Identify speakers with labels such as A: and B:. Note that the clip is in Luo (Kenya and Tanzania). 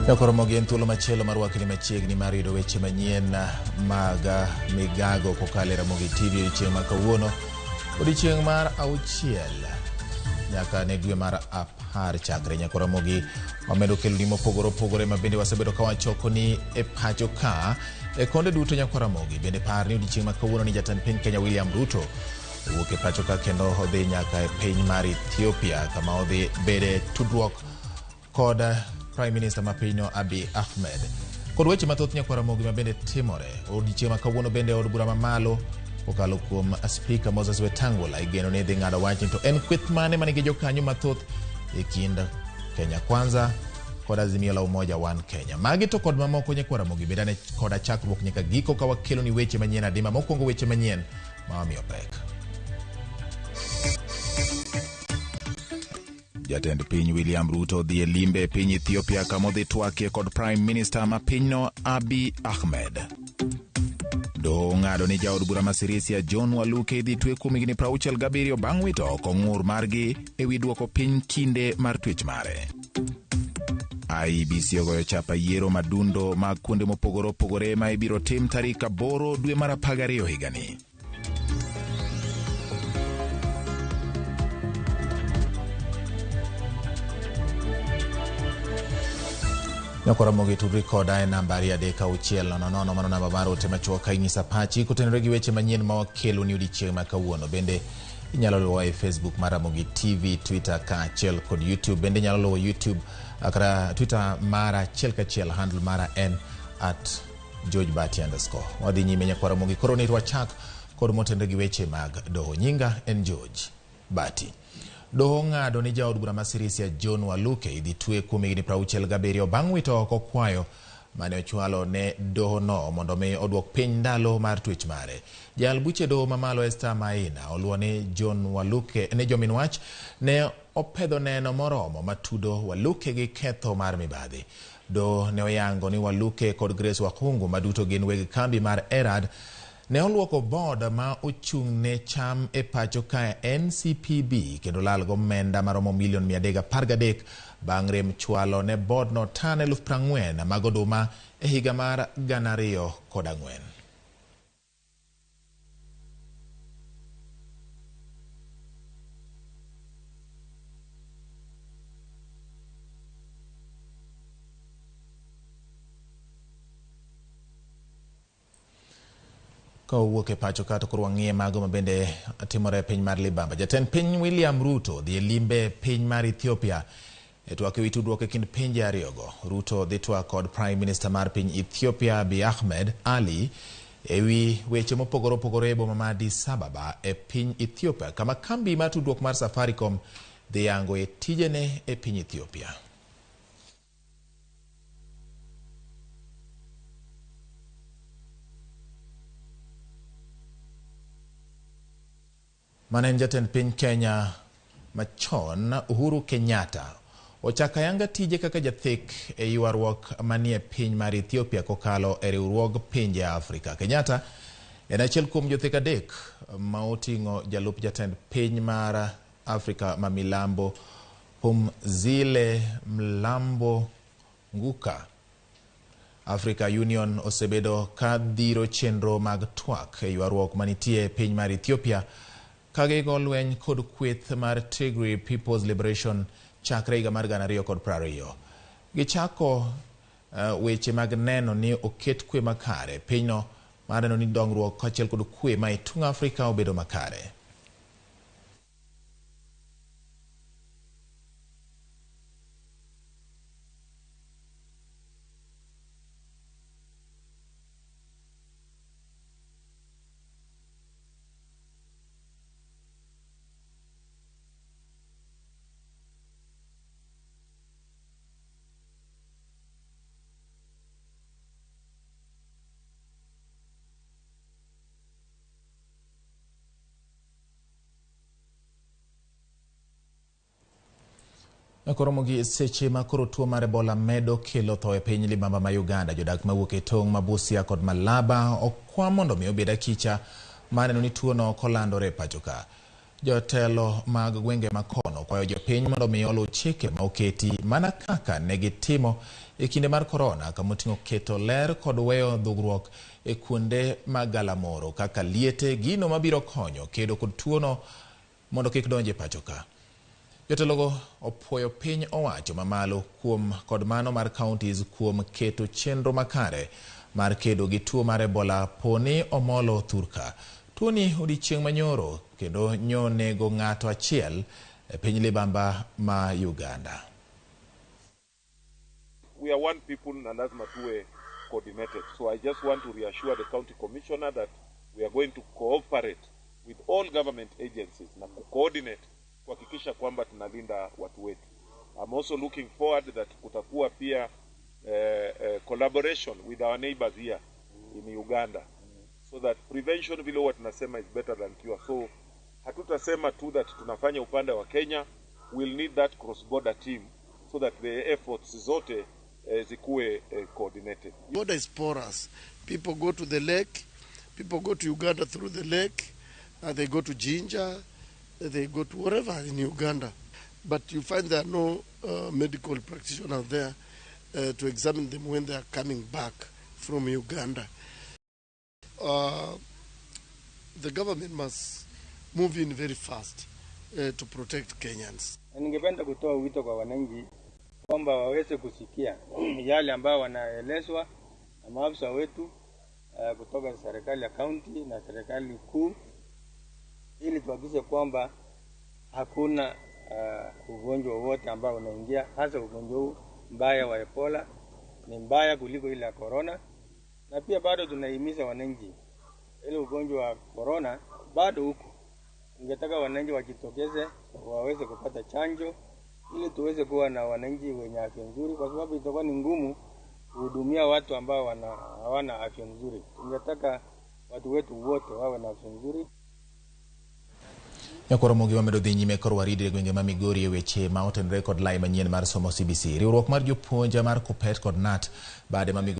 A: Nyakoromogi en thuolo machielo mar wakni machiegni mar yudo weche manyien mag migago kokalo e Ramogi TV odiechieng' ma kawuono, odiechieng' mar auchiel nyaka ne dwe mar apar chakre. Nyakoromogi wamedo keloni mopogore opogore ma bende wasebedo ka wachokoni e pacho ka e konde duto. Nyakoromogi bende par ni odiechieng' ma kawuono ni jatend piny Kenya William Ruto owuok e pacho ka kendo odhi nyaka e piny mar Ethiopia kama odhi bede tudruok kod Prime Minister ma pinyno Abiy Ahmed. Kod weche mathoth nyakwar Ramogi ma bende timore odiechieng' ma kawuono bende od bura mamalo kokalo kuom Spika Moses Wetangula igeno ni dhi ng'ado wach ni to en kweth mane manigi jokanyo mathoth e kind Kenya Kwanza kod Azimio la Umoja One Kenya. Magi to kod mamoko nyakwar Ramogi bed ane koda chakruok nyaka giko ka wakelo ni weche manyien adimba. Mokwongo weche manyien ma wamiyo pek. Jatend piny William Ruto dhi e limbe e piny Ethiopia kama odhi twakie kod Prime Minister ma pinyno Abiy Ahmed. Doho ong'ado ni jaod bura ma Sirisia John Waluke idhi twe kuom higni 67 bang' wito oko ng'ur margi e wi duoko piny kinde mar twech mare. IEBC ogoyo chapa yiero madundo mag kuonde mopogore opogore ma ibiro tim tarik 8 dwe mar 12 higani. Nyakora Ramogi tudri koda e namba 23600, mano namba mar ote machuok ka inyisa pachi kotenore gi weche manyien ma wakelo ni odiechieng' ma kawuono. Bende inyalo luwa e Facebook mar Ramogi TV, Twitter kaachiel kod YouTube. Bende inyalo luwo YouTube kata Twitter mara achiel kachiel, handle mara en at George Bati underscore. Wadhi nyime nyakwar Ramogi koro ni wachak kod motenre gi weche mag doho. Nyinga en George Bati. Doho ong'ado ni jaod bura ma Sirisia John Waluke idhi twe kuom higni 67 bang' wito oko kwayo mane ochwalo ne doho no mondo mi oduok piny ndalo mar twech mare. Jal buche doho mamalo Esther Maina oluwo ni John Waluke ni jomin wach ne opedho neno moromo matudo Waluke gi ketho mar mibadhi. Doho ne oyango ni Waluke kod Grace Wakhungu ma duto gin weg kambi mar Erad ne oluoko board ma ochung' ne cham e pacho ka NCPB kendo lal gomenda maromo milion 313 bang' rem chwalo ne board no tan 40,000 mag oduma e higa mar 2004. Ka owuok e pacho ka to koro wang'iye mago ma bende timore e piny mar Libamba. Jatend piny William Ruto dhi e limbe e piny mar Ethiopia e twak ewi tudruok e kind pinje ariyogo. Ruto dhi twak kod Prime Minister mar piny Ethiopia Abiy Ahmed Ali ewi weche mopogore opogore e boma ma Addis Ababa e piny Ethiopia kama kambi mar tudruok mar Safaricom dhi yango e tijene e piny Ethiopia. Mane en jatend piny Kenya machon Uhuru Kenyatta ochako ayanga tije kaka jathek e ywaruok manie piny mar Ethiopia kokalo e riwruog pinje Afrika. Kenyatta en achiel kuom jothek adek ma oting'o jalup jatend piny mar Afrika ma milambo Phumzile Mlambo Nguka. Africa Union osebedo ka dhiro chenro mag twak e ywaruok manitie e piny mar Ethiopia ka gigo lweny kod kweth mar Tigray People's Liberation chakre higa mar 2020. Gichako weche mag neno ni oket kwe makare pinyno mar neno ni dongruok kaachiel kod kwe ma e tung' Afrika obedo makare. Koromo gi seche ma koro tuo mar Ebola medo kelo tho e piny libamba ma Uganda, jodak mawuok e tong' ma Busia kod Malaba okwa mondo mi obed akicha mar neno ni tuono ok olandore e pacho ka. Jotelo mag gwenge makono kwayo jopiny mondo mi oluw chike ma oketi mana kaka ne gitimo e kinde mar korona, kamoting'o keto ler kod weyo dhugruok e kuonde mag galamoro kaka liete, gino mabiro konyo kedo kod tuono mondo kik donj e pacho ka. Jotelogo opuoyo piny owacho mamalo kuom kod mano mar counties kuom keto chenro makare mar kedo gi tuo mar Ebola poni omolo thurka. Tuoni odiochieng' manyoro kendo nyo nego ng'ato achiel e piny libamba ma Uganda.
B: We are one people na lazima tuwe coordinated. So I just want to reassure the county commissioner that we are going to cooperate with all government agencies na coordinate kuhakikisha kwamba tunalinda watu wetu. I'm also looking forward that kutakuwa pia collaboration with our neighbors here in Uganda so that prevention, vile huwa tunasema, is better than cure. So hatutasema tu that tunafanya upande wa Kenya, we'll need that cross border team so that the efforts zote zikuwe coordinated.
C: Border is porous. People go to the lake, people go to Uganda through the lake, they go to Jinja, they go to wherever in Uganda. But you find there are no medical practitioners there to examine them when they are coming back from Uganda. The government must move in very fast to protect Kenyans.
D: Ningependa kutoa wito kwa wananchi kwamba waweze kusikia yale ambayo wanaelezwa na maafisa wetu kutoka serikali ya kaunti na serikali kuu, ili tuhakikishe kwamba hakuna ugonjwa wowote ambao unaingia, hasa ugonjwa huu mbaya wa Ebola ni mbaya kuliko ile ya corona. Na pia bado tunahimiza wananchi, ile ugonjwa wa corona bado huko, ningetaka wananchi wajitokeze waweze kupata chanjo ili tuweze kuwa na wananchi wenye afya nzuri, kwa sababu itakuwa ni ngumu kuhudumia watu ambao hawana afya nzuri. Tungetaka watu wetu wote wawe na afya nzuri.
A: Nyakoro mogi wamedo dhi nyime koro waridi e gwenge ma Migori e weche ma otenore kod lai manyien mar somo CBC. Riwruok mar jopuonj mar KUPPET kod KNUT bade ma Migori